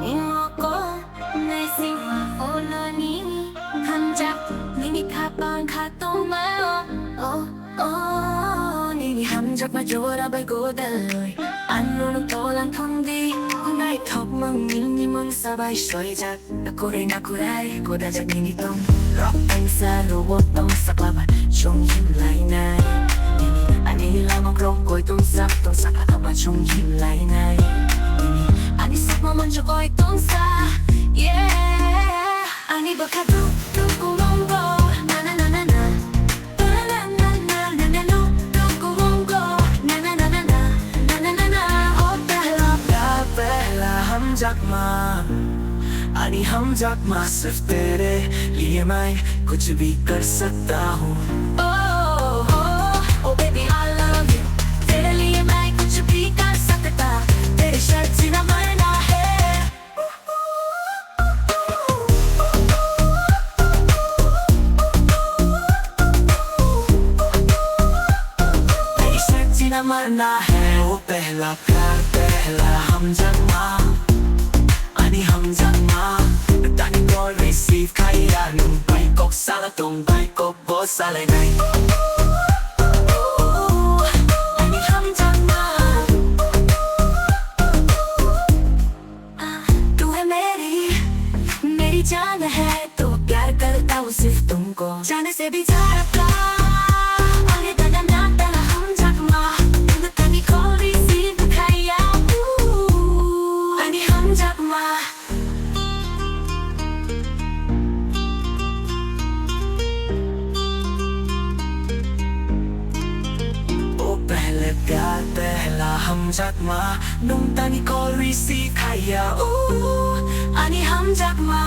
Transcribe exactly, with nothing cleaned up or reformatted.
Nini mokol naisingma, ono nini hamjak, nini khapang kha tongma, oh, oh, oh, nini hamjakma jora bai godaloi. Ano no tolang thongdi, naithokmung nini mungsa bai soijak. Nakurai nakurai, godajak nini tong rok tengsa, rwo tong saklaba, chwng himlainai. Nini ani lamok rok koi tongsak, tongsak atama chwng himlainai. Nini ani sakma manjak koi tongsa, yeah. Ani bwkha duk duk kumongo, na na na na na. Ani hamjakma, sirf tere liye main, kuch bhi kar sakta hoon. Oh, oh, oh, baby, I love you. Tere liye main kuch bhi kar sakta. Tere shart jina marna hai. Jina marna hai, oh pehla pyar, pehla hamjakma. Ani hamjakma, tani call receive khaiya, nwng bai kok sala tong, bai kok bo salainai. Ani hamjakma. तू है मेरी, मेरी जान है, तो प्यार करता हूँ सिर्फ तुमको। जाने से भी ज्यादा। Ani dana na dana hamjakma, tani call receive khaiya. Ani hamjakma. Oh pehle pyar, pehla hamjakma, nwng tani call receive khaiya. Oh, ani hamjakma.